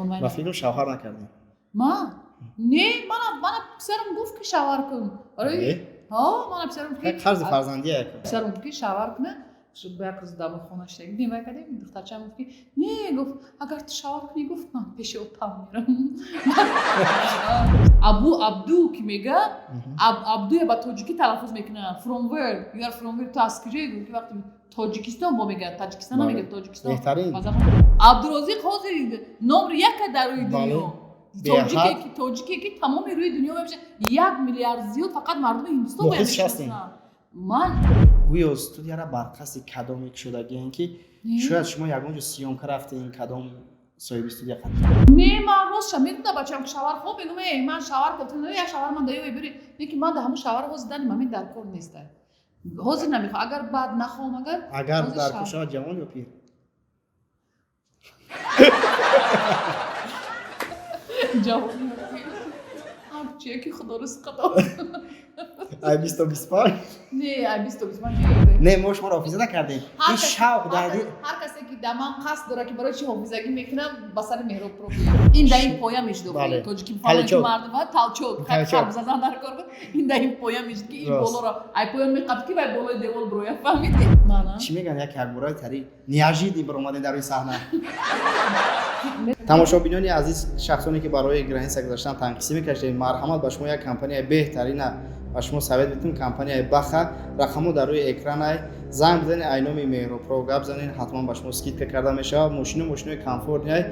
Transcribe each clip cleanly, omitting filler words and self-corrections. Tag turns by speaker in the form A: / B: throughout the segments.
A: Ба фикрам, шавҳар накардем.
B: Ма не, мана писарам гуфт, ки шавҳар кун барои. Ҳо, мана писарам гуфт, ки
A: қарзи фарзандия.
B: Писарам гуфт, ки шавҳар куна. Ба як рӯз дар хона шидаги дем, вай кардем. Духтарчаам гуфт, ки не, гуфт, агар ту шавҳар кунӣ, гуфт, ман пеши отам мерам. Абу Абду ки мега, Абдуя ба тоҷикӣ талаффуз мекунад. "From where you are? From where?" Ту аз куҷое? Гуфт, ки вақти Тоҷикистон бо мега, Таҷикистон намега, Тоҷикистон. Абдурозиқ ҳозир номри яка дар рӯи дунё. Тоҷике, ки тамоми рӯи дунё мебошад, 1 миллиард зиёд фақат мардуми Ҳиндустон бояд мешиносанд. Ман
A: Гӯё студияра бар қасди кадоме шудагиен, ки шояд шумо ягон ҷо съёмка рафтем, кадом соҳиби студия қад?
B: Не, ман ростша мегуфтам бачаам, ки шавҳар хоб мегум, э, ман шавҳар кун, як шавҳар ман даё бибири. Не, ки ман да ҳамун шавҳар ҳозир даним ҳамин дар кор неста, ҳозир намехоҳам. Агар баъд нахоҳам, агар
A: Агар дар кор шавад, ҷавон ё пир?
B: Ҷавон ё пир, ҳарчие ки Худо ризқа дод.
A: Ай 20 то 25?
B: Не, ай 20 то 25.
A: Не, мо шуморо ҳофиза накардем, ин шавқ дар
B: Ҳар касе, ки дар ман қасд дорад, ки барои чи ҳофизагӣ мекунам, ба сари Меҳроб про ин дар ин поя мешуд. Тоҷики мардум толчок харбзазан дар кор буд. Ин дар ин поя мешуд, ки ин болоро ай поён меқабд, ки вай болои девол бирояд, фаҳмидӣ?
A: Чӣ мегӯянд, як якбораи тари неожиданно баромадем дар рӯи саҳна. Тамошобинони азиз, шахсоне, ки барои граница гузаштан танқисӣ мекашед, марҳамат, ба шумо як компанияи беҳтарина ба шумо совет метавон, компанияи Баха. Рақамҳо дар рӯи экранай, занг бизанед, ай номи Меҳропро гап занед, ҳатман ба шумо скидка карда мешавад. Мошину мошинои комфортный,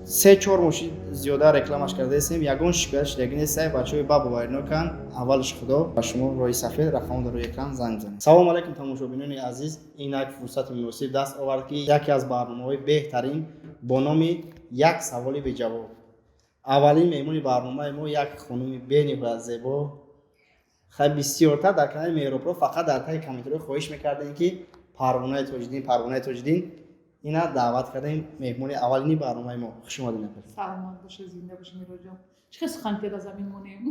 A: се чор мошин зиёда рекламаш кардаистем, ягон шикоят шидагӣ нестай. Бачаҳои ба бовариноканд. Аввалиш Худо ба шумо роҳи сафед. Рақамҳо дар рӯи экран, занг бизанед. Салому алайкум, тамошобинони азиз. Инак фурсати муносиб даст овард, ки яке аз барномаҳои беҳтарин бо номи «Як саволи беҷавоб», аввалин меҳмони барномаи мо як хонуми бениҳоят зебо. Хай, бисёртар дар канали Меҳробро фақат дар таги комментариҳо хоҳиш мекардем, ки Парвонаи Тоҷиддин, Парвонаи Тоҷиддин. Ина даъват кардем, меҳмони аввалини барномаи мо. Хуш омадед.
B: Саломат бошед, зинда бошед, Меҳроҷон. Чӣ хел сухан ки замин монем.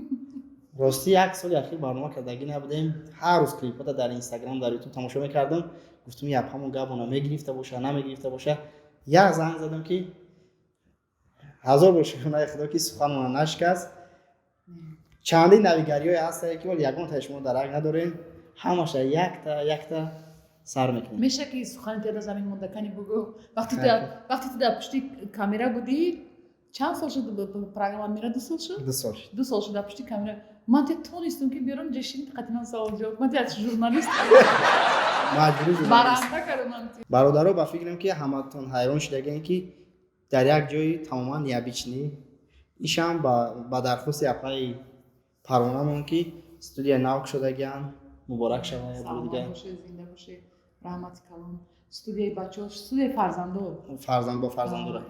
A: Ростӣ, як соли ахир барнома кардагӣ набудем. Ҳар рӯз клипҳота дар Инстаграм, дар Ютуб тамошо мекардам. Гуфтум, яп ҳамон гапона мегирифта боша, намегирифта боша. Як занг задам, ки ҳазор бор шукронаи Худо, ки суханмона нашикаст. Чандин навигариҳое ҳастае, ки вале ягон таи шумо дарак надорем, ҳамаша якта якта сар мекунем.
B: Меша, ки сухани теда замин мондакани бугӯ. Вақте ту дар пушти камера будӣ, чанд сол шуд программа мера? 2 сол шуд?
A: 2 сол шуд.
B: 2 сол шуд. Дар пушти камера ман те тонистум, ки биёрам ҷешин қатиман савол ҷавоб. Ман те аз журналист
A: Маҷбури.
B: Баранда кардам.
A: Бародаро, ба фикрам, ки ҳаматон ҳайрон шудагем, ки дар як ҷои тамоман необычный ишам ба дархости апаи Парвонамон, ки студия нав шудагиан. Муборак шавад.
B: Зинда бошед, раҳмати калон. Студияи бачаҳо, студияи фарзандо.
A: Фарзанд бо фарзандора.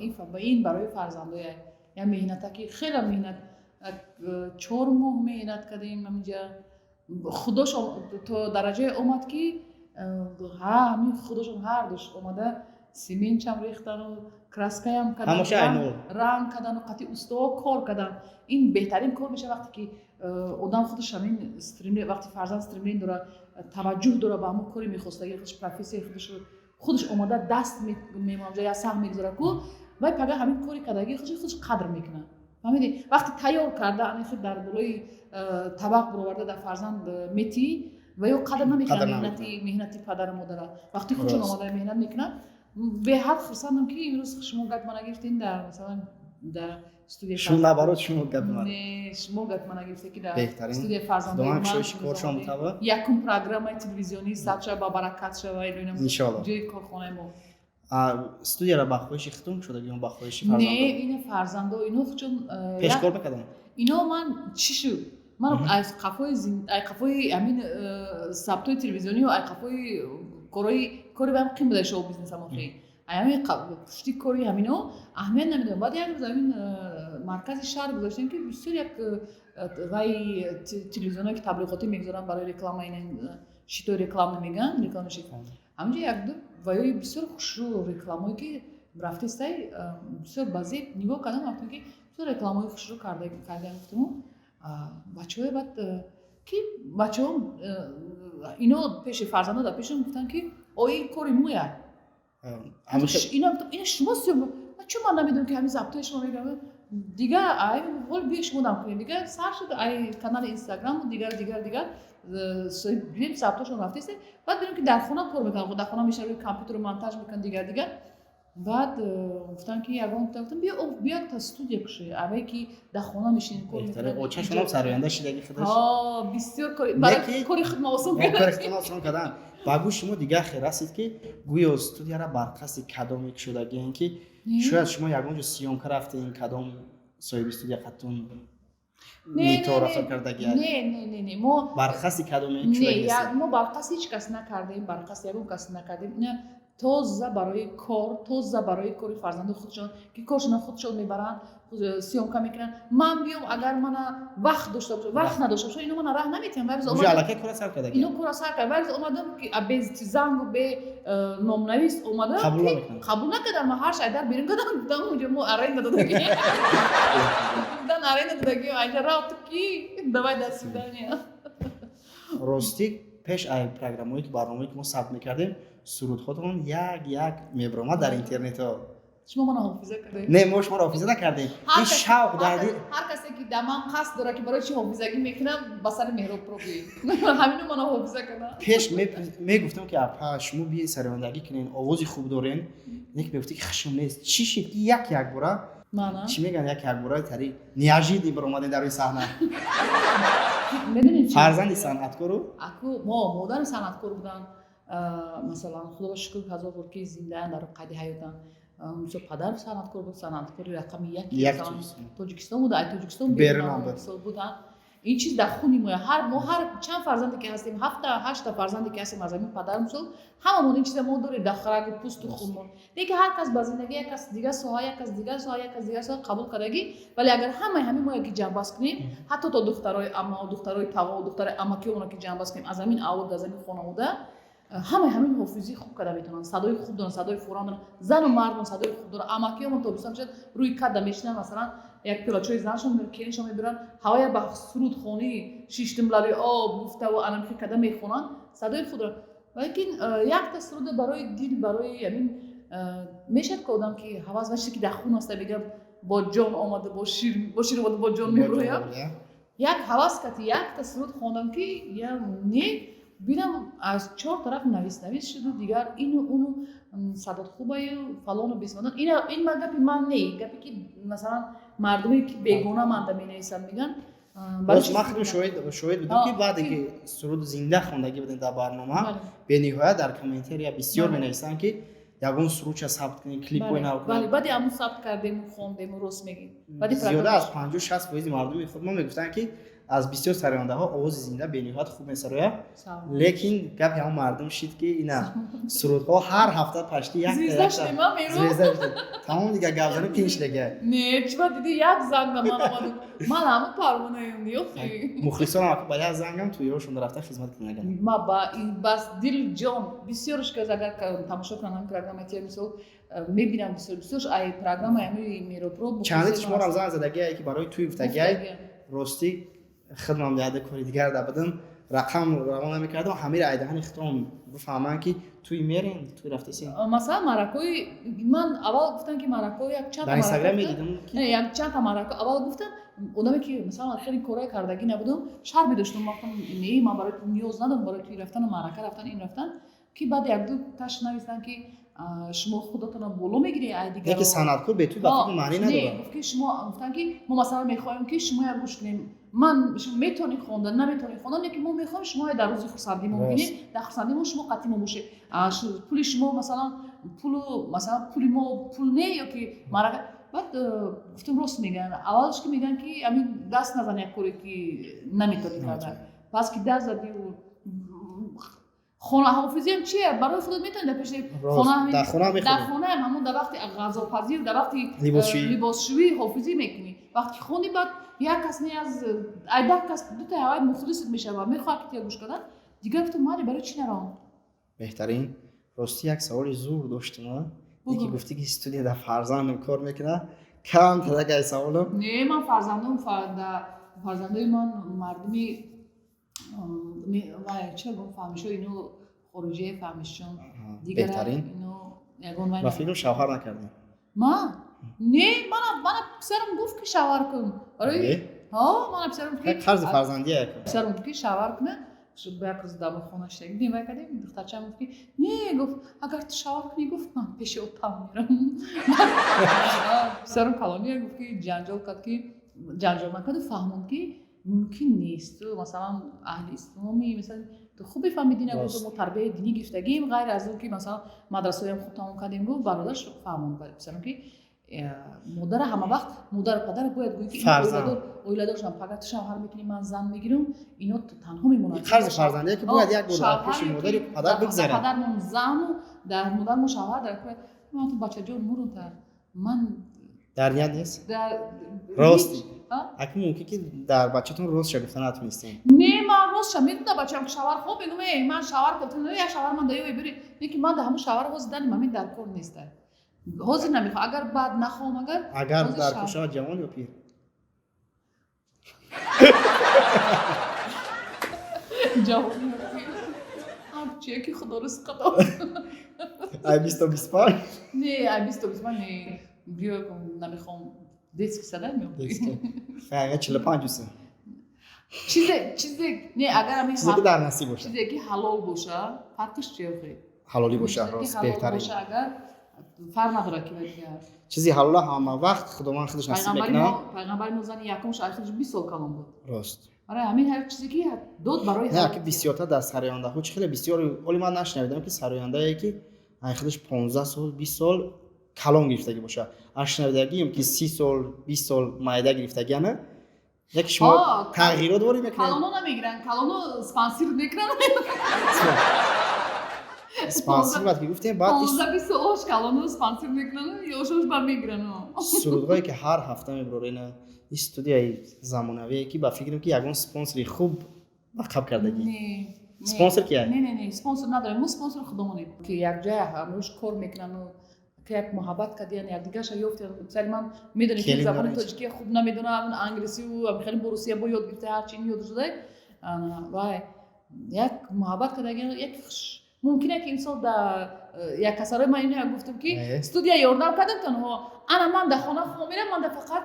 B: Ин барои фарзандоя як меҳната, ки хеле меҳнат, 4 моҳ меҳнат кардем ҳаминҷа. Худош то дараҷае омад, ки ҳамин худошон ҳардуш омада, семенчам рехтану краскаям
A: кардан,
B: ранг кардану қатъи устоо кор кардан. Ин беҳтарин кор мешавад, вақте ки одам худаш ҳамин вақте фарзанд стремление дора, таваҷҷӯҳ дора ба ҳамон кори мехостагӣ худаш, профессияи худаш, худаш омада даст мемонад, я саҳм мегузорад ку вай пага ҳамин кори кардагии худаш қадр мекунад. Фаҳмидӣ? Вақте тайёр карда, ани худ дар болои табақ буроварда дар фарзанд метӣ ва ё қадр намекунад меҳнати падару модара. Вақте худшон омада меҳнат мекунад, беҳад хурсандам, ки имрӯз шумо гап мана гирифтин дар, масалан, дар студияи
A: Шумо наоборот, шумо гап мана.
B: Не, шумо гап мана гирифте, ки дар
A: Беҳтарин.
B: студияи фарзандои
A: Худованд
B: ман
A: кушоиши коршон мутава.
B: Якум программаи телевизионии сабт шава, ба баракат шава.
A: Иншоалло.
B: Ҷои корхонаи мо.
A: Студияро ба хоҳиши худтон шуда ё ба хоҳиши
B: Не,
A: фарзандон?
B: Ина фарзандо, ино чун
A: Пеш кор мекарданд?
B: Ино ман чӣ шуд, ман аз қафои қафои ҳамин сабтҳои телевизионию аз қафои корои кори баам қим буда, шоу бизнесам охи, ҳамин пушти кори ҳамино аҳамият намедодам. Баъд як рӯз ҳамин маркази шаҳр гузоштем, ки бисёр як вай телевизионое, ки таблиғотӣ мегузоранд барои реклама, ина щитои рекламный мегӯянд, реклама щит, ҳаминҷо якду ваёи бисёр хушрӯ рекламое, ки рафтестай, бисёр базеб нигоҳ кардам, рафтам, ки бисёр рекламаҳои хушрӯ кардаям. Гуфтаму бачаҳое, баъд ки бачаҳо ино пеши фарзандо дар пешам гуфтанд, ки о, ин кори моя. Ина шумо. Чун ман намедонам, ки ҳамин забтҳои шумо мегӯям, дигар ай ҳол биё, шумо дам кунем. Дигар сар шуд, ай канали Инстаграму дигар, дигар, дигар бинем, забтҳошон рафтест. Баъд бинем, ки дар хона кор мекунам, дар хона мешавад, рӯи компютеру монтаж мекунам, дигар, дигар. Баъд гуфтам, ки ягон, гуфтам, биё, биё, та студия кушои, авае ки дар хона мешинем, кор мекунем.
A: Очашонам сароянда шидаги худаш.
B: Бисёр барои кори худ осон.
A: Кори худтон осон кардан. Ба гӯши шумо дигар хел расид, ки гӯё студияра бар қасди кадоме кушодагиен, ки шояд шумо ягон ҷо съёмка рафтем, кадом соҳиби студия қаттун нито рафтор кардагия?
B: Не, не, не, не, мо
A: бар қасди кадоме?
B: Не, мо бар қасди ҳеҷ кас накардем, бар қасди ягон кас накардем. Тоза барои кор, тоза барои кори фарзанди худшон, ки коршона худшон мебаранд, съёмка мекунанд. Ман биём, агар мана вақт дошта бошам, вақт надошта бошам, ино мана раҳ наметиҳам. Ино кора сар кард. Варз омадам, ки бе зангу, бе номнавис омадам, қабул накардам. Ҳар шайдар берун кардам, гуфтам, унҷо мо аренда додагӣ, гуфтан, аренда додагӣ, айҷа рафт, ки давай, до свидания.
A: Ростӣ, пеш ай программое ки, барномае ки мо сабт мекардем, сурудҳотон як як мебиромад дар интернетҳо.
B: Шумо мана ҳофиза кардем?
A: Не, мо шуморо ҳофиза накардем. Ин шавқ дар
B: Ҳар касе ки дар ман қасд дорад, ки барои чи ҳофизагӣ мекунам, ба сари Меҳроб проби ҳамино мана ҳофиза кардам.
A: Пеш мегуфтам, ки апа, шумо биед, сарояндагӣ кунен, овози хуб дорен, не ки мегуфтӣ, ки хашм нест. Чӣ шид, ки як як бора, чӣ мегӯянд, як як бора тари неожиданно баромадем дар рӯи саҳна? Фарзанди санъаткору.
B: Аку мо модари санъаткор буданд, масалан, худоро шукр, ҳазор бор, ки зиндаанд, дар қайди ҳаётанд. Мисол, падар санъаткор буд, санъаткори рақами яки Тоҷикистон буда, ай Тоҷикистон буданд. Ин чиз дар хуни моя. Ҳар мо, ҳар чанд фарзанде ки ҳастем, ҳафта, ҳашта фарзанде ки ҳастем, аз ҳамин падар, мисол, ҳамамон ин чиза мо дорем дар раги пусту хунмон. Лекин ҳар кас ба зиндагӣ, як кас дигар соҳа, як кас дигар соҳа, як кас дигар соҳа қабул кардагӣ. Вале агар ҳамаи ҳамин моя ки ҷамъбаст кунем, ҳатто то духтарои амма, духтарои таво, духтарои амакиёмона ки ҷамъбаст кунем, аз ҳамин авлод, аз ҳамин хонавода, ҳамаи ҳамин ҳофизӣ хуб карда метавонанд, садои хуб доранд, садои фурон доранд, зану мардон садои хуб доранд. Амакиёмон то бисёр мешавад, рӯи када мешинанд, масалан, як пилачои занашон, келиншон мебиранд, ҳавая ба сурудхонӣ шиштим лаби об гуфтаву анамхи када мехонанд, садои хуб доранд. Валекин якта суруда барои дил, барои ҳамин мешавад, ки одам ки ҳавас ва чизе ки дар хун аста, мегӯям, бо ҷон омада, бо шир омада, бо ҷон мебирояд. Як ҳавас кати якта суруд хондам, ки я не бинам, аз чор тараф навис навис шуду, дигар ину уну, садот хубаю, фалону бисмонан. Ин ма гапи ман не, гапе ки масалан мардуме ки бегона манда менависанд, мегӯянд.
A: Ман худам шоҳид будам, ки баъде ки суруд зинда хондагӣ будем дар барнома, бениҳоят дар комментария бисёр менависанд, ки ягон сурудча сабт кунем, клипҳои нав
B: кунем. Баъди ҳамун сабт кардему, хондему, рост мегӯем.
A: Зиёда аз 50-60% мардуми худ мо мегуфтанд, ки аз бисёр сарояндаҳо овози зинда бениҳоят хуб месарояд, лекин гапи ҳамон мардум шид, ки ина сурудҳо ҳар ҳафта пашти. Тамом, дигар гапзанӣ қин шидага.
B: Не, чиба диди, як занг ба ман омад, ман ҳамун парвонаем, ёхи.
A: Мухлисонам ба як зангам тӯёшон рафта хизмат кунаган.
B: Ма бас дил ҷон бисёрш каз, агар тамошо кунам ҳамин программа, мисол, мебинам, бисёр бисёрш ай программаи ҳамин Меропро.
A: Чанде шуморам занг задагиае, ки барои тӯй гуфтагиай. Ростӣ, хидмам яде кори дигар да будам, рақам равон намекардам. Ҳамира айдаҳани хитом бифаҳманд, ки туй мерем, туй рафтесем.
B: Масалан, маъракаҳои ман аввал гуфтам, ки маъракаҳо як чанд
A: Дар Инстаграм медидам.
B: Як чандта маърака аввал гуфтам. Одаме ки масалан хеле корое кардагӣ набудам, шарм медоштам, вақтам не, ман барои ниёз надорам, барои туй рафтану маърака рафтан, ин рафтан, ки баъд якду таш навистанд, ки шумо худатонро боло мегиред ай дигар.
A: Яке санъаткор бе туй ба фикр маънӣ надорад.
B: Гуфт, ки шумо, гуфтанд, ки мо масалан мехоҳем, ки шумо як гӯш кунем, ман шумо метавонед хондан, наметавонед хондан, лекин мо мехоҳем шумо дар рӯзи хурсандӣ мо бинем, дар хурсандӣ мо шумо қатъи мо бошед. Пули шумо, масалан, пулу, масалан, пули мо пул не ё ки маърака. Баъд гуфтам, рост мегӯянд. Аввалш ки мегӯянд, ки ҳамин даст назан як коре ки наметавонӣ кардан, пас ки даст задиу хона ҳофизиам чие, барои худат метавонӣ дар пеши хона, дар хонаам, ҳамон дар вақти ғазопазир, дар вақти либосшӯӣ ҳофизӣ мекунӣ. Вақти хонӣ, баъд як кас не, аз ай 10 кас дута ҳавай мухлисат мешавад, мехоҳад, ки тия гӯш кардан. Дигар гуфтам, майли, барои чӣ наравам?
A: Беҳтарин. Ростӣ, як саволи зур доштем, яке гуфтӣ, ки студия дар фарзандам кор мекунад, кам тадакай саволам.
B: Не, ман фарзандом, фарзандои ман мардуми ча гум, фаҳмишо, ино хориҷияи фаҳмишон.
A: Беҳтарин. Ба фикрам, шавҳар накардем.
B: Ман Не, мана писарам гуфт, ки шавҳар кун. Барои ҳо, мана писарам гуфт, ки
A: қарзи фарзандия.
B: Писарам гуфт, ки шавҳар куна. Ба як рӯз дар хона шидаги дем, вай кардем, духтарчаам гуфт, ки не, гуфт, агар ту шавҳар кунӣ, гуфт, ман пеши отам мерам. Писарам калония гуфт, ки ҷанҷол кард, ки ҷанҷол накарду фаҳмонд, ки мумкин нест, ту масалан аҳли исломӣ, масалан ту хуб бифаҳми дина, гуфт, мо тарбияи динӣ гирифтагим, ғайр аз он ки масалан мадрасаҳоям хуб тамом кардем, гуфт. Бародарш фаҳмонд писарам, ки модара ҳама вақт, модару падара бояд гӯӣ, ки оиладор шавам, пагар ту шавҳар мекунӣ, ман зан мегирам, ино танҳо мемонанд.
A: Қарзи фарзандия, ки бояд як бор пеши модари падар бигзарад.
B: Падармон зану дар модармо шавҳар дар ман ту бачаҷон мурунта ман.
A: Дар ният нест, рост? Аки мумкин, ки дар бачатон ростша гуфта натунистем.
B: Не, ман ростша мегуфтам бачаам, ки шавҳар хоб, мегум, э, ман шавҳар кун, як шавҳар ман даё бибири, не ки ман да ҳамун шавҳар ҳозир даним ҳамин дар кор неста, ҳозир намехоҳам, агар баъд нахоҳам, агар
A: Агар дар кор шавад, ҷавон ё пир?
B: Ҷавон ё пир, ҳарчие ки Худо ризқа дод.
A: Ай 20 то 25?
B: Не, ай 20 то 25 не, биё, намехоҳам, детский сад меом.
A: Ага 45 уса.
B: Чизе не, агар ҳамин
A: чизе ки дар насиб бошад.
B: Чизе ки ҳалол боша, фарқиш чи охи?
A: Ҳалолӣ боша, рост, беҳтарин.
B: Боша, агар фарқ надорад, ки дигар.
A: Чизи ҳалола ҳама вақт Худованд худаш насиб мекунад.
B: Пайғамбари мо зани якумш ай худаш 20 сол калон буд.
A: Рост.
B: Барои ҳамин ҳар чизе ки дод барои
A: Не, ки бисёртар дар сарояндаҳо чи хеле бисёр, оли ман нашнавидам, ки сарояндае ки ай худаш 15 сол, 20 сол калон гирифтагӣ боша. Ашнавидагием, ки 30 сол, 20 сол майда гирифтагиана. Яки шумо тағйирот ворид мекунед.
B: Калоно намегиранд, калоно спонсир мекунанд.
A: Спонсир вақт ки гуфтем, баъд
B: 15-20 солош калоно спонсир мекунанд, ёшош ба мегиранд.
A: Сурудҳое ки ҳар ҳафта мебурорена, ин студияи замонавие, ки ба фикрам, ки ягон спонсори хуб ба қаб кардагӣ. Спонсор кия?
B: Не, не, не, спонсор надорем, мо спонсори худомонем, ки якҷоя ҳамроҳш кор мекунанду ки як муҳаббат кардиян, якдигарша ёфтиян. Мисали ман медонем, ки забони тоҷикия хуб намедонам, англисию хеле бо русия бо ёд гирифта, ҳарчи ин ёд шуда, вай як муҳаббат кардагиан, як мумкине, ки имсол дар як касарои ман ина гуфтам, ки студия ёрдам кардам танҳо, ана ман дар хона хомирам, ман да фақат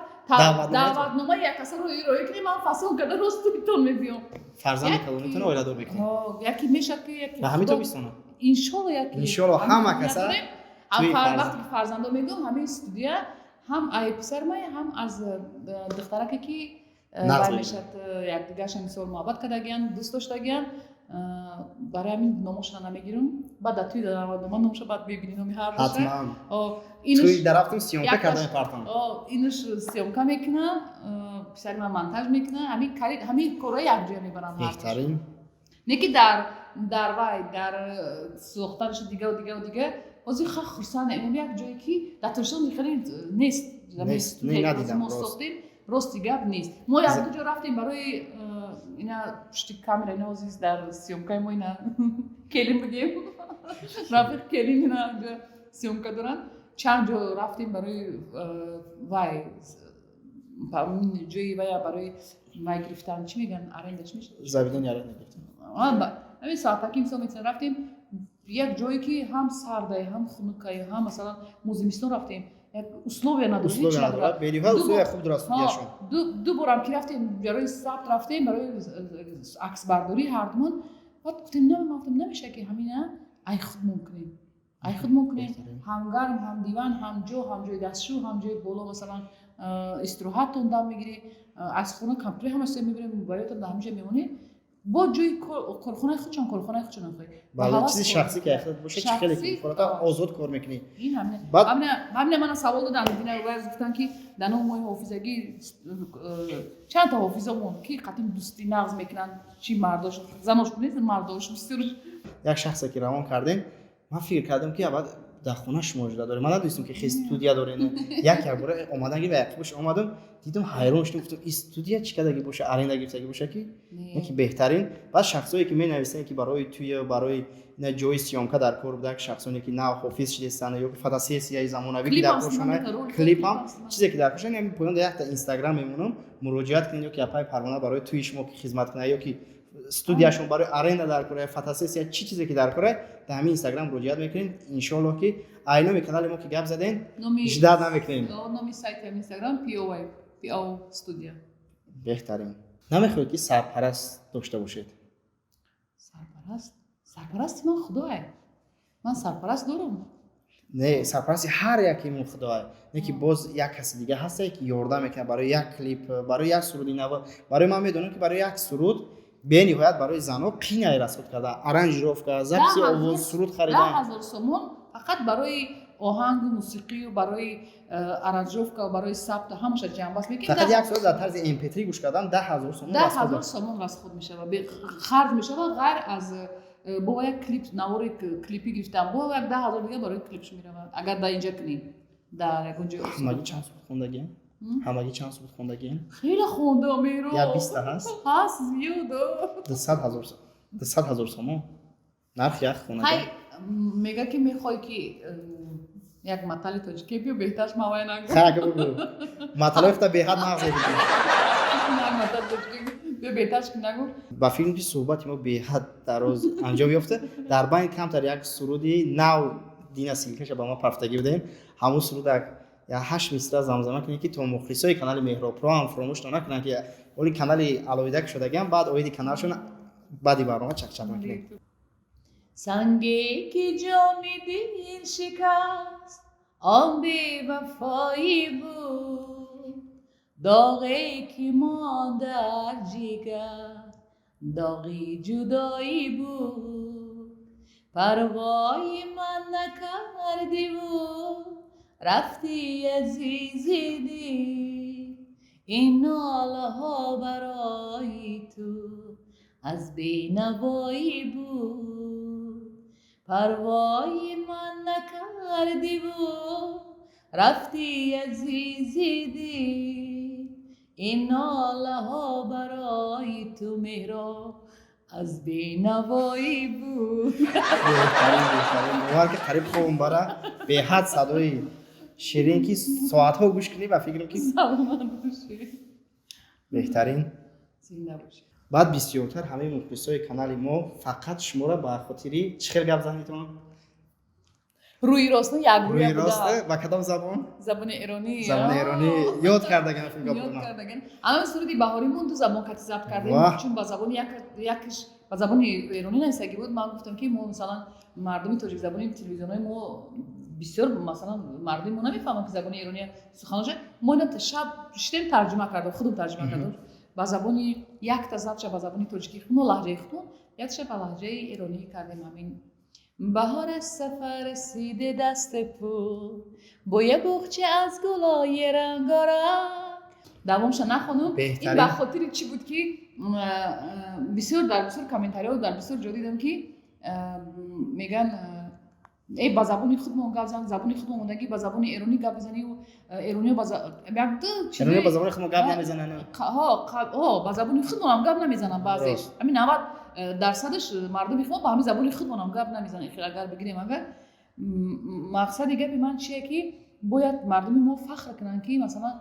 B: даъватномаи як касаро ироя кунем, ман фасон карда рост туитон мебиём.
A: Фарзанди калонитон оиладор мекунем.
B: Яке мешад, ки
A: ба ҳамин тобистона.
B: Иншолло, яке.
A: Иншолло, ҳама каса.
B: Вақте ки фарзандо мегӯм, ҳамин студия ҳам ай писармай, ҳам аз духтараке, ки вай мешад, якдигарша мисол муҳаббат кардагиян, дӯст доштагиян. Барои ҳамин номошона намегирам, баъд дар туи даъватнома номоша баъд мебинӣ, номи ҳар.
A: Ҳатман туи дарафтум, съёмка карда мепартам.
B: Инаш съёмка мекуна, писари ман монтаж мекуна, ҳамин корҳои якҷоя мебаранд.
A: Беҳтарин.
B: Не ки дар вай дар сохтанашо дигаву дигаву дига, ҳозир ха хурсанд, як ҷое ки дар Тоҷикистон хеле нест.
A: Надидам.
B: Мо сохтем, рости гап, нест. Мо як ду ҷо рафтем барои ина пушти камера, ина ҳозир дар съёмкаи мо ина келин бигем, рафиқ келин, ина съёмка доранд. Чанд ҷо рафтем барои вай ҷои вая, барои вай гирифтан, чӣ мегӯянд, аренда, чӣ мешавад?
A: Заведение аренда гирифтан.
B: Ҳамин соатаки мисол метавон рафтем як ҷое, ки ҳам сардае, ҳам хунукае, ҳам масалан мо зимистон рафтем, як условия надорад.
A: Условия надорад, бениҳоят условия хуб дорад студияшон.
B: Ду борам ки рафтем барои сабт, рафтем барои аксбардорӣ ҳардумон, баъд гуфтем, не, ман гуфтем, намеша, ки ҳамина ай худмон кунем, ай худмон кунем, ҳам гарм, ҳам диван, ҳам ҷо, ҳам ҷои дастшӯ, ҳам ҷои боло, масалан истироҳаттон дам мегирӣ, аз хона компютер ҳама чиза мебирем, мобайлотон дар ҳамҷа мемонӣ, бо ҷои корхонаи худшон, корхонаи худшон.
A: Бале, чизи шахсӣ ки худат боша, чи хеле ки озод кор мекунӣ.
B: Ҳамина мана савол додам, гуфтанд, ки дар номи мои ҳофизагӣ чанд та ҳофизомон ки қатим дӯстӣ нағз мекунанд, чи мардош, занош нест, мардош бисёр.
A: Як шахсе ки равон кардем, ман фикр кардам, ки аввал дар хона шумо ҷуда дорем, ман надонистам, ки хе студия дорем. Як бора омадан ва яқибаш омадам, дидам, ҳайрон шудам, гуфтам, ин студия чӣ кардаги боша, аренда гирифтаги боша, ки ки беҳтарин. Баъд шахсое ки менависанд, ки барои туя, барои ина ҷои съёмка дар кор буда, шахсоне ки нав ҳофиз шудестанд ё фотосессияи замонавӣ ки дар коршона, клипам, чизе ки дар коршона, ҳамин поён якта Инстаграм мемонам, муроҷиат кунед, ё ки апаи Парвона барои туи шумо ки хизмат кунад, ё ки студияшон барои аренда дар кора, фотосессия, чӣ чизе ки дар кора, дар ҳамин Инстаграм муроҷиат мекунед, иншоаллоҳ, ки Ай номи канали мо ки гап заден, ждать намекунем.
B: Номи сайти Инстаграм PO PO студия.
A: Беҳтарин. Намехоҳед, ки сарпараст дошта бошед?
B: Сарпараст? Сарпарасти ман Худое. Ман сарпараст дорам.
A: Не, сарпарасти ҳар яке мо Худое, не ки боз як каси дига ҳастае, ки ёрдам мекунад барои як клип, барои як суруди нав. Барои ман медонам, ки барои як суруд бениҳоят барои занҳо қинай расход карда, аранжировка, записи овоз, суруд харидан.
B: 10 000 сомон фақат барои оҳангу мусиқию барои аранжировка, барои сабту ҳамаша ҷамъбаст мекунем.
A: Фақат як суруд дар тарзи mp3 гӯш кардан 10 000 сомон.
B: 10 000 сомон расход мешавад, харҷ мешавад. Ғайр аз бо як клип, навори клипӣ гирифтам, бо як 10 000 дига барои клипш меравад, агар дар инҷа кунем, дар ягон ҷои.
A: Ҳамагӣ чанд суруд хондагием? Ҳамагӣ чанд суруд хондагием?
B: Хеле хондам, Меҳро.
A: Я 20-та ҳаст?
B: Ҳаст, зиёд.
A: 200 000, 200 000 сомон нархи як хонага.
B: Ҳай, мега ки мехоҳӣ ки як матали тоҷикӣ биё, беҳтарш мавай нагӯ.
A: Хайр, бугӯ, маталои хута беҳад нағз мегӯӣ.
B: Матал тоҷикӣ биё, беҳтарш ки нагӯ.
A: Ба филм ки суҳбати мо беҳад дароз анҷом ёфта, дар байн камтар як суруди нав дина ссылка ша ба ма пафтагӣ будем. Ҳамун сурудак я ҳашт мисра замзама кунед, ки то мухлисои канали Меҳробпро ҳам фуромӯш накунанд, ки оли канали алоҳида шудагиам. Баъд оиди каналшон баъди барнома чақчақ мекунем.
B: Санге ки ҷоми дил шикаст, он бевафоӣ буд, доғе ки монд дар ҷигар, доғи ҷудоӣ буд. Парвои ман накардиву рафтӣ, азизи дил, ин нолаҳо барои ту аз бенавоӣ буд. Парвои ман накардиву рафтӣ, азизи дил, ин нолаҳо барои ту, Меҳро, аз бенавоӣ буд.
A: Беҳтарин, беҳтарин. Бовар ки қариб хобам бара. Беҳад садои ширин, ки соатҳо гӯш кунӣ, ба фикрам ки
B: Саломат бошӣ.
A: Беҳтарин.
B: Зинда бошӣ.
A: Баъд бисёртар ҳамаи мухлисои канали мо фақат шуморо ба хотири чӣ хел гап занитон.
B: Рӯи рост, як
A: рӯи
B: рӯя.
A: Рост.
B: Буда.
A: Ба кадом забон?
B: Забони эронӣ.
A: Забони эронӣ ёд кардаган филм.
B: Ёд
A: гап.
B: кардаган. Ана суруди баҳоримон ду забон кати забт кардем. Чун ба забони якш ба забони эронӣ нависагӣ буд, ман гуфтам, ки мо, масалан, мардуми тоҷикзабони, телевизионҳои мо бисёр, масалан, мардуми мо намефаҳманд, ки забони эронӣ суханоша. Мо ина шаб шидем, тарҷума кардем, худам тарҷума кардем ба забони, якта забтша ба забони тоҷикӣ худмо, лаҳҷаи худмо, якташа ба лаҳҷаи эронӣ кардем. Ҳамин: баҳор аз сафар расиде, даст пур бо я буғча аз гулои рангоранг. Давомша нахонум. Ин ба хотири чӣ буд, ки бисёр дар бисёр комментариҳо, дар бисёр ҷо дидам, ки меган: «Э, ба забони худмон гап зан, забони худмон мондагӣ, ба забони эронӣ гап бизанӣ». Эрониё
A: эрониё ба забони худмон гап намезананд.
B: Ҳо, ба забони худмонам гап намезананд баъзеш. Ҳамин 90 дарсадаш мардуми худмон ба ҳамин забони худмонам гап намезананд. Хел агар бигирем, агар мақсади гапи ман чие, ки бояд мардуми мо фахр кунанд, ки масалан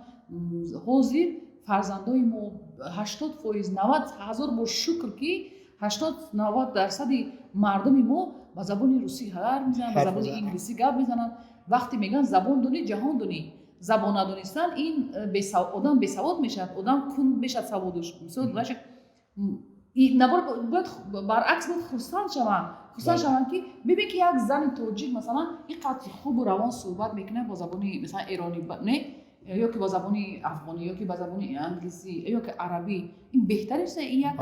B: ҳозир фарзандои мо 80%, 90, ҳазор бор шукр, ки 80-90 дарсади мардуми мо ба забони русӣ ҳарф мезананд, ба забони инглисӣ гап мезананд. Вақте мегӯянд «забон донӣ, ҷаҳон донӣ», забон надонистан ин одам бесавод мешавад, одам кунд мешавад саводуш. Мисол, бояд баръакс, бояд хурсанд шаванд, хурсанд шаванд, ки бибин, ки як зани тоҷик, масалан, ин қадр хубу равон суҳбат мекунад бо забони, масалан, эронӣ, не, ё ки бо забони афғонӣ, ё ки ба забони англисӣ, ё ки арабӣ. Ин беҳтар аст, ин як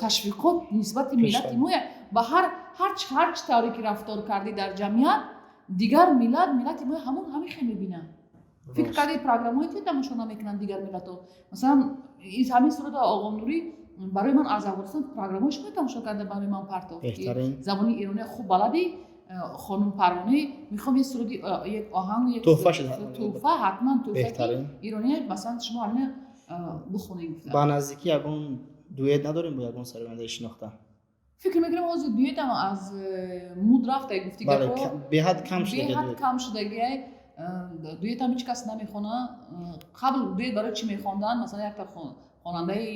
B: ташвиқот нисбати миллати мо. Ба ҳар чӣ тавре ки рафтор кардӣ дар ҷамъият, дигар миллат миллати мо ҳамон ҳамин хел мебинад. Фикр карди, программаҳои ту тамошо намекунанд дигар миллатҳо. Масалан, ҳамин сурата Оғонурӣ барои ман аз Афғонистон программаҳои шумо тамошо карда, барои ман партофт, ки забони эронӣ хуб баладӣ, хонум Парвонӣ, мехоҳам як суруди, як оҳанг, як туҳфа, ҳатман туҳфа, ки ирония, масалан, шумо ҳамина бихонед.
A: Ба наздикӣ ягон дуэт надорем бо ягон сарояндаи шинохта?
B: Фикр мекунам, ҳозир дуэтам аз муд рафта, гуфти гапҳо.
A: Беҳад кам.
B: Беҳад кам шудагиай. Дуэтам ҳеҷ кас намехона. Қабл дуэт барои чӣ мехонданд? Масалан, якта хонандаи,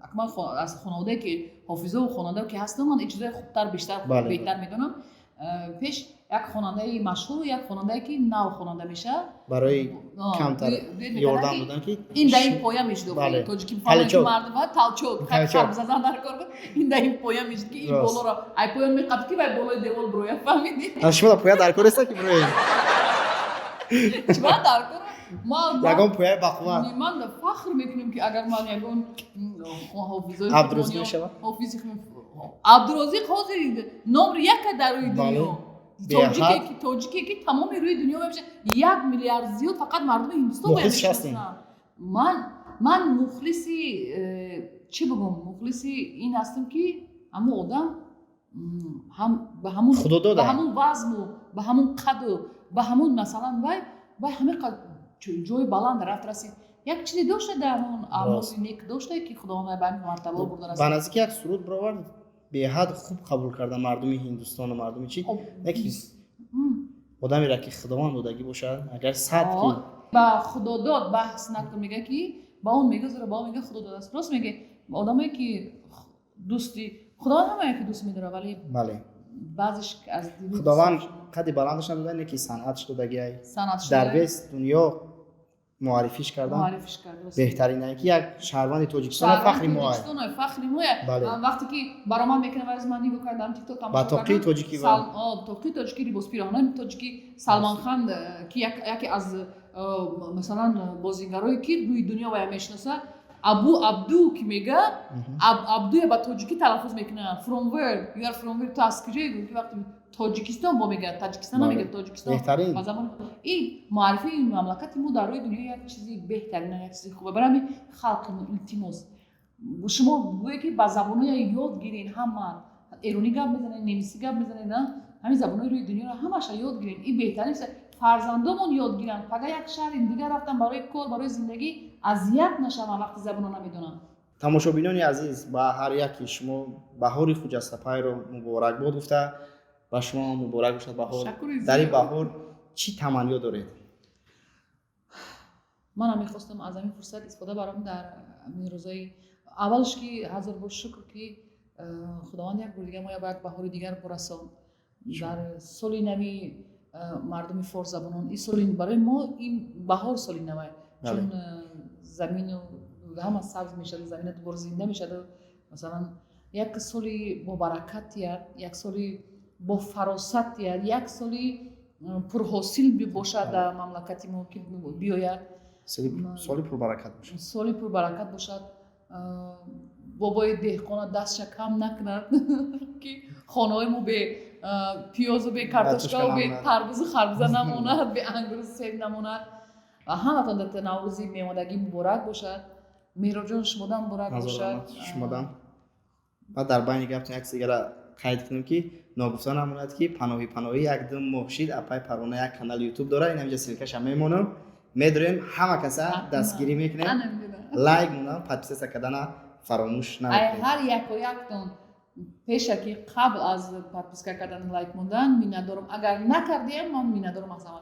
B: акман аз хонаводае ки ҳофизову хонандае ки ҳастам, ман ин чизои хубтар, бештар, беҳтар медонам. Пеш Як хонандаи машҳуру як хонандае, ки нав хонанда мешавад.
A: Барои камтар ёрдам додан, ки
B: ин дар ин поя мешуд, тоҷики мардум толчок, харбзазан дар кор буд. Ин дар ин поя мешуд, ки ин болоро ай поён меқапид, ки вай болои девол бироя, фаҳмидӣ?
A: Шумо поя дар кор еста, ки бироед?
B: Чима дар кор?
A: Ягон пояи бақувват.
B: Ман фахр мекунем, ки агар ман ягон ҳофизои
A: Абдурозиқ мешавад.
B: Ҳофизи Абдурозиқ ҳозир номри яка дар рӯи дунё, тоҷике, ки тамоми рӯи дунё мебошад, 1 миллиард зиёд фақат мардуми Ҳиндустон. Ман мухлиси чӣ бигӯм, мухлиси ин ҳастам, ки ҳамун одам ба ҳамун вазму, ба ҳамун қаду, ба ҳамун, масалан, вай ҳамин ҷои баланд рафт, расид. Як чизе дошта, дар ҳамон аъмоли нек дошта, ки Худованд ба ҳамин мартаба бурда расид.
A: Ба наздики як суруд бировард, беҳад хуб қабул карда мардуми Ҳиндустону мардуми чи. Яки одамеро, ки Худованд додагӣ бошад, агар сад ки
B: Ба Худодод баҳс накун, мега, ки ба он мега, зеро ба он мега, Худо додааст. Рост меге, одамое ки дӯсти Худованд, ҳамае ки дӯст медорад, вале баъзеш аз
A: Худованд қади баландаш надода, не ки санъатш додагиай, дар вес дунё муаррифиш кардан. Беҳтарин, ки як шаҳрванди Тоҷикистон, фахри мо.
B: Фахри мо. Вақте ки баромад мекунам, аз ман нигоҳ кардам, ТикТок.
A: Ба тоқии тоҷикӣ.
B: Тоқии тоҷикӣ, либос, пироҳанои тоҷикӣ. Салмон Хан, ки яке аз масалан, бозигарое, ки рӯи дунё вая мешиноса, Абу Абду ки мега, Абдуя ба тоҷикӣ талаффуз мекунад. "From where you are? From where?" Ту аз куҷое? Ки вақте Тоҷикистон бо мега, Таҷикистон намега, Тоҷикистон. Ба забони ин муаррифии мамлакати мо дар рӯи дунё як чизи беҳтарин, як чизи хуба. Барои ҳамин халқи мо, илтимос, шумо гӯе, ки ба забоноя ёд гирен. Ҳама эронӣ гап мезанед, немисӣ гап мезанед, ҳамин забонои рӯи дунёро ҳамаша ёд гирен. Ин беҳтарин. Фарзандомон ёд гиранд, пага як шаҳри дигар рафтан барои кор, барои зиндагӣ, азият нашаванд, вақти забонро намедонанд.
A: Тамошобинони азиз, ба ҳар яки шумо баҳори хуҷастапайро муборакбод гуфта, ба шумо муборак бошад баҳор. Дар ин баҳор чӣ таманниё доред?
B: Манам мехостам аз ҳамин фурсат истифода барам дар ҳамин рӯзои аввалш, ки ҳазор бор шукр, ки Худованд як бор дигар мо ба як баҳори дигар борасон дар соли нави мардуми форсзабонон. Ин соли барои мо ин баҳор соли навай, чун замину ҳама сабз мешавад, замина дубора зинда мешавад. Масалан, як соли бобаракат, як соли бофаросат, як соли пурҳосил бошад дар мамлакати мо, ки биёяд.
A: Соли пурбаракат бошад.
B: Соли пурбаракат бошад. Бобои деҳқона дастша кам накунад, ки хонаҳои мо бе пиёзу, бе картошкаву, бе тарбузу харбуза намонад, бе ангуру себ намонад. Ва ҳаматон дар Наврӯзи меомадагӣ муборак бошад. Меҳробҷон, шумодам муборак бошад.
A: Шумодам. Баъд дар байни гаптон як дигара қайд кунем, ки ногуфта намонад, ки Паноҳӣ як ду моҳ шид, апай Парвона як канали Ютуб дора. Ин ҳаминҷа ссылка ша мемонам, медорем, ҳама каса дастгирӣ мекунем, лайк мондан, подписаться кардана фаромӯш намекунем.
B: Ҳар яко яктон пешаки, қабл аз подписка кардан, лайк мондан миннатдорам. Агар накардиам, ман миннатдорам аз ҳама.